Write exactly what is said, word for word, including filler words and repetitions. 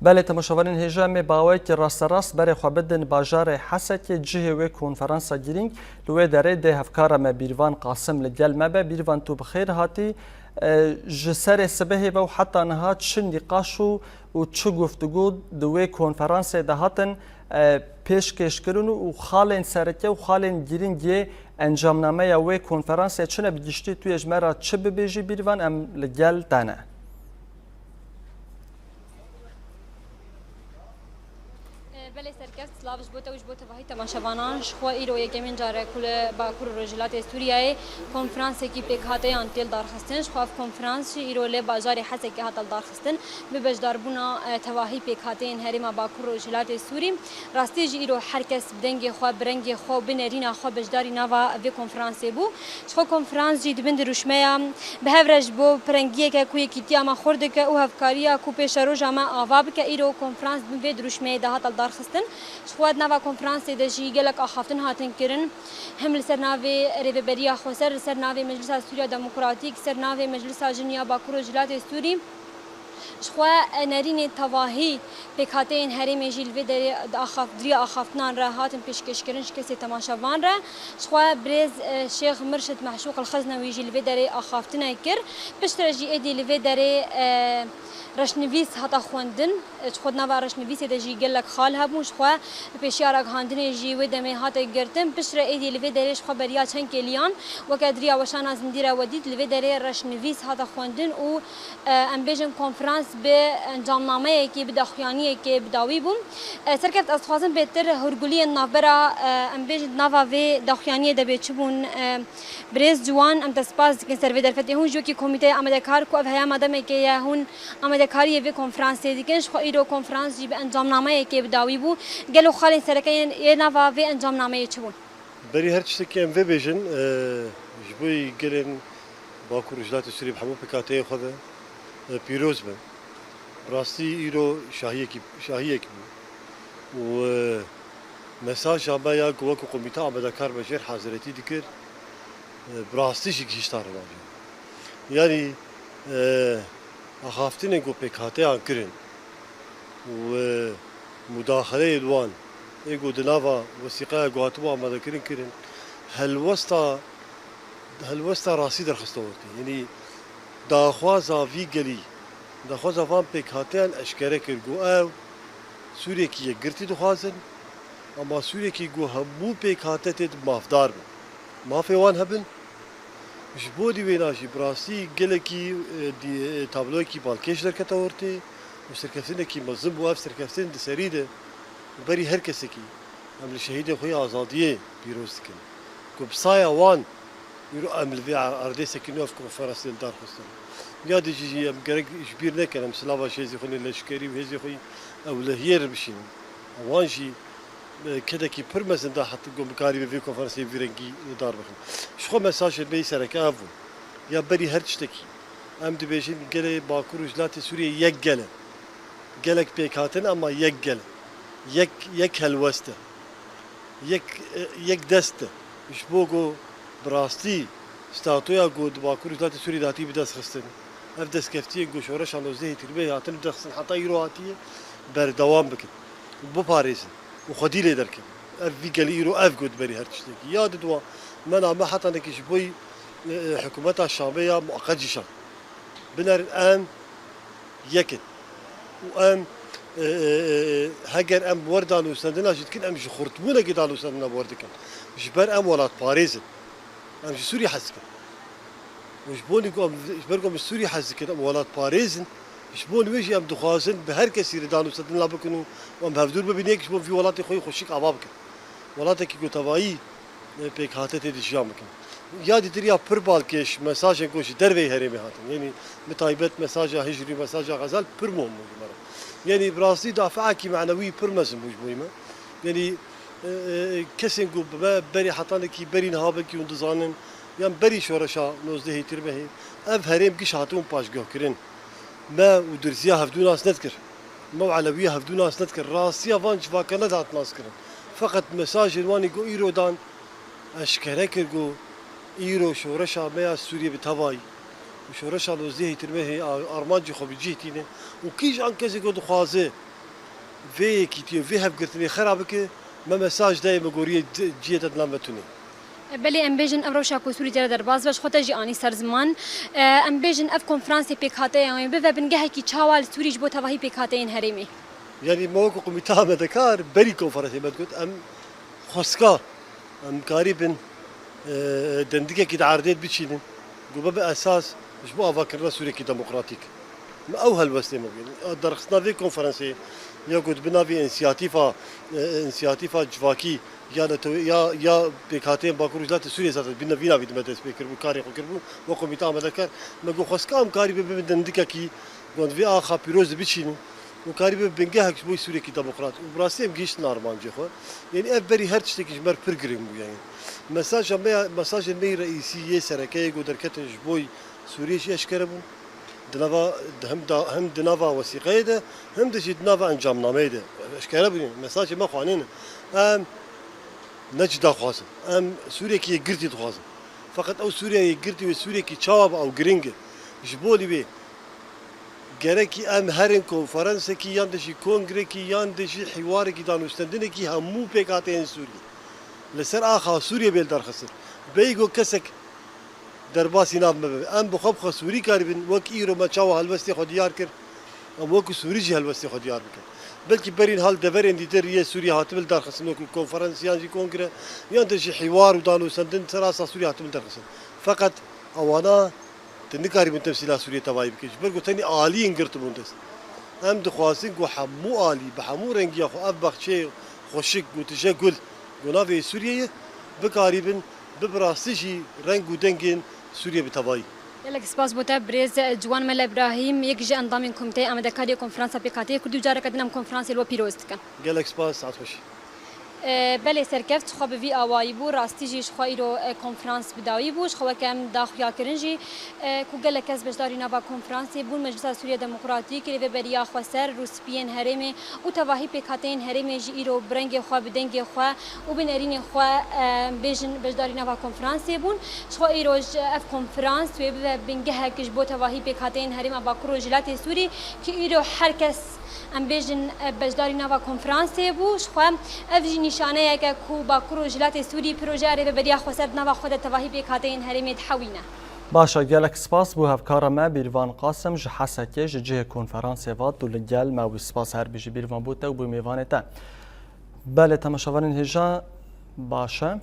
Belê temaşevanên hêja, em ê bi awayekî rasterast berê xwe bidin bajarê Hesekê, cihê wê konferansa girîng. Li wê derê dê hevkara me Bîrvan Qasim li gel me be. Bîrvan, tu bi xêr hatî. E, ji serê sibehê ve û heta niha çi nîqaş û, û çi guftûgû di wê konferansê de hatin, e, pêşkêş kirin û xalên sereke û xalên girîng yê encamnameya wê konferansê çi ne? Bi giştî tu yê ji me re çi bibêjî Bîrvan, em li gel te ne. Belê serkeft, silav ji bo te û ji bo tevahî temaşevanan. Ji xwe îro yekemîn car e ku li Bakur û Rojhilatê Sûriyeyê konferansekî pêkhateyan tê lidarxistin. Ji xwe ev konferans jî îro li bajarê Hesekê hate lidarxistin. Bi beşdarbûna, e, tevahî pêkhateyên herêma Bakur Rojhilatê Sûrî, rastî jî îro her kes bi dengê xwe, bi rengê xwe û bi nerîna xwe beşdarî nava vê konferansê bû. Ji xwe konferans jî di bin dirûşmeya bi hev re ji bo pirengiyeke ku yekîtiya me xurt dike û hevkariya ku pêşeroja me ava bike, îro konferans di bin vê dirûşmeyê de hate lidarxistin. Ji xwe di nava konferansê de jî gelek axaftin hatin kirin. Hem li ser navê Rêveberiya Xweser, li ser navê Meclisa Sûriya Demokratîk, li ser navê Meclisa Jin ya Bakur û Rojhilatê Sûrî. Ji xwe, e, nerînên tevahî pêkhateyên herêmê jî li vê derê di axaf-, di riya axaftinan re hatin pêşkêşkirin ji kesê temaşevan re. Ji xwe birêz, e, Şêx Mirşid Meşûq El Xeznewî jî li vê derê axaftinek kir. Piştre jî êdî li vê derê, e, reşnivîs hate xwendin. Ji xwe di nava reşnivîsê de jî gelek xal hebûn. Ji xwe bi pêşiya ragihandinê jî wê demê hate girtin. Piştre êdî li vê derê ji xwe beriya çend kêliyan weke di riya weşana zindî re we dît. Li vê derê reşnivîs hate xwendin û, e, em bêjin konferans bi encamnameyekê, bi daxuyaniyekê bi dawî bû. E, serkeft, ez dixwazim bêtir hûrguliyên navbera, e, em bêjin di nava vê daxuyaniyê de bê çi bûn, e, birêz Ciwan, em te spas dikin ser vê derfetê. Hûn ji wekî komîteya amadekar ku ev heyama demekê ye, hûn amadekariyê vê konferansê dikin. Ji xwe îro konferans jî bi encamnameyekê bi dawî bû. Gelo xalên sereke yên ê nava vê encamnameyê çi bûn? Berî her tiştekî em vê bêjin, e, ji bo gelên Bakur û Rojhilatê Sûriyê bi hemû pêkhateyên xwe ve, e, pîroz be. Bi rastî îro şahiyekî, şahiyek bû. Û, e, mesaja me ya ku wekî komîte amadekar me jêr haziretî dikir, e, bi rastî jî gihişta rewandê. Yanî, e, axaftinên ku pêkhateyan kirin û, e, mudaxileyê li wan ê ku di nava wesîqeya ku hatibû amadekirin kirin, helwesta, helwesta rastî derxiste ortê. Yanî daxwaza vî gelî, daxwaza van pêkhateyan eşkere kir ku ew Sûriyekî yekgirtî dixwazin, ama Sûriyekî ku hemû pêkhate tê de mafdar bin. Mafê wan hebin. Ji bo dî wêna jî bi rastî gelekî, e, dî-, e, tabloyekî balkêş derkete ortê û serkeftinekî mezin bû. Ev serkeftin di serî de û berî her kesekî em li şehîdên xwe yê azadiyê pîroz dikin. Ku bi saya wan îro em li vê erdê sekî nû ev konferansê li dar xistin. Ya dî jî em gerek ji bîr nekin, em silava ji hêzê xwe yê leşkerî û hêzê xwe yê ewlehiyê re bişînin. Wan jî, e, kedekî pir mezin da heta ku em bikarîbin vê konferansê vî rengî li dar bixin. Ji xwe mesajê me yê sereke ev bû. Ya berî her tiştekî, em dibêjin gelê Bakur û Rojhilatê Sûriyê yek gel e. Gelek pêkhatin ama yek gel e. Yek, yek helwest e. Yek, e, yek dest e. Ji bo ku bi rastî statuya ku di Bakur û Rojhilatê Sûriyê de hatî bi dest xistin, ev destkeftiyên ku şoreşa nozdehê Tîrmehê hatin bi dest xistin heta îro hatiye berdewam bikin û biparêzin û xwedî lê derkevin. Ev vî gelî îro ev got berî her tiştekî. Ya didwa mena me hetanekî ji bo yî, e, e, hikûmeta Şamê ya muqeqet jî şand. Binerin em yek in. Û em, e, e, e, heger em bi wer danûstendina jî dikin, em ji xurtbûnekê danûstendina bi wer dikin. Ji ber em welatparêz in. Em ji Sûriyê hez dikin. Û ji bo ku em, ji ber ku em ji Sûriyê hez dikin, em welatparêz in, ji bo wê jî em dixwazin bi her kesî re danûstendina bikin û em hevdûr bibin, yek ji bo vî welatê xwe yê xweşik ava bikin. Welatekî ku tevayî, e, pêkhate tê de jiyan bikin. Ya dîtir ya pir balkêş mesajên ku ji derveyî herêmê hatin. Yanî bi taybet mesaja Hicrî, mesaja Xezal pir muhim bû ji me re. Yanî bi rastî dafeekî manewî pir mezin bû ji bo me. Yanî, e, e, kesên ku bi me berî hetanekî berî niha belkî hûn dizanin, yan berî şoreşa nozdehê Tîrmehê, ev herêm giş hatibûn paşguhkirin. Me û Dirziya hevdû nas nedikir. Me û Elewiya hevdû nas nedikir. Rastiya van civaka nedat naskirin. Feqet mesajên wan ê ku îro dan eşkere kir ku îro şoreşa me ya Sûriyê bi tevayî û şoreşa nozdehê Tîrmehê a-, armancê xwe bi cih tîne û kîjan kesê ku dixwaze Vê yekîtiyê, vê hevgirtinê xera bike, me mesaj dayê, me goriyê ciyê te dinan ve tunê. Belê, em bêjin ev rewşa ku Sûrî tê re derbas be, ji xwe te jî anî ser ziman. Em bêjin ev konferansê pêkhateyan wê bibe bingehekî çawa li Sûrî ji bo tevahî pêkhateyên herêmê? Yanî me wekî komîta amadekar berî konferansê me digot, em xwestka em karîbin e, dendikekî di erdê de biçînin, ku bibe esas ji bo avakirina Sûriyekî demokratîk. Me ew helwestê me bû. Derxistina vê konferansê ya ku di bin navê însiyatîfa, e, însiyatîfa civakî ya netew-, ya, ya pêkhateyên Bakur û Rojhilatê Sûriyê zaten bi navî navî dime dest pê kiribû, karê xwe kiribû, wekî komîta amadekar. Me got xwestka em karî bibin dendikekî, got vê axa pîroz de biçînin û karî bibe bingehek ji bo Sûriyekî demokrat. Û bi rastî em gihîştin armancê xwe. Yanî ev berî her tiştekî ji me re pir giring bû yanî. Mesaja me ya, mesajên me yê reîsî yê sereke yê ku derketin ji bo Sûriyê jî eşkere bûn. Di nava, hem da, hem di nava wesîqeyê de, hem de jî di nava encamnameyê de eşkere bûn. Mesajê me xwanê ne. Em ne cida dixwazin. Em Sûriyekî yekgirtî dixwazin. Feqet ew Sûriya yekgirtî wê Sûriyekî çawa be ew giring e. Ji bo lî wê gerekî em herin konferansekî yan de jî kongrekî yan de jî hîwarekî danûstendinekî hemû pêkhateyên Sûriyê li ser axa Sûriyê bê lidarxistin. Bêyî ku kesek derbasî nav me bibe. Em bi xwe bi xwe Sûrî karîbin, wek îro me çawa helwestê xwe diyar kir, em wekî Sûrî jî helwestê xwe diyar bikin. Belkî berî niha li deverên dîtir yê Sûriyê hatibin lidarxistin, wekî konferans yan jî kongre, yan de jî hîwar û danûstendin ser asta Sûriyê hatibin lidarxistin. Feqet ewana tu nikarîbin temsîla Sûriyê tevayî bikî. Ji ber ku tenê aliyên girtibûn dest. Em dixwazin ku hemû alî, bi hemû rengiya xwe ev baxçeyê xweşik, ku tije gul, ku navê Sûriyê ye, bikarîbin bi bi rastî jî reng û dengên Sûriyê bi tevayî. Gelek spas bo te birêz Ciwan Mele Îbrahîm, yek ji endamên Komîteyê Amadekariyê Konferansa Pêkhateyê Kurdî û careke din em konferansê li we pîroz dikin. Gelek spas, saet xweş. E, belê serkeft, ji xwe bi vî awayî bû, rastî jî ji xwe îro e, konferans bi dawî bû, ji xwe weke em da xuya kirin jî e, ku gelek kes beşdarî nava konferansê bûn, Meclisa Sûriya Demokratîk, Rêveberiya Xweser, Rûspiyên Herêmê û tevahî pêkhateyên herêmê jî îro bi rengê xwe, bi dengê xwe û bi nerînê xwe e, bêjin beşdarî nava konferansê bûn. Ji xwe îro ji ev konferans wê bibe bingehek ji bo tevahî pêkhateyên herêma Bakur û Rojhilatê Sûrî, ki îro her kes, em bêjin, e, beşdarî nava konferansê bû. Ji xwe ev jî nîşaneyek e ku Bakur û Rojhilatê Sûrî projeya Rêveberiya Xweser di nava xwe de tevahî pêkhateyên herêmê dihewîne. Baş e, gelek spas bo hevkara me Bîrvan Qasim ji Hesekê, ji cihê konferansê ve tu li gel me wî. Spas her bijî Bîrvan bo te û bo mêvanê te. Belê, temaşevanên hêja, baş e.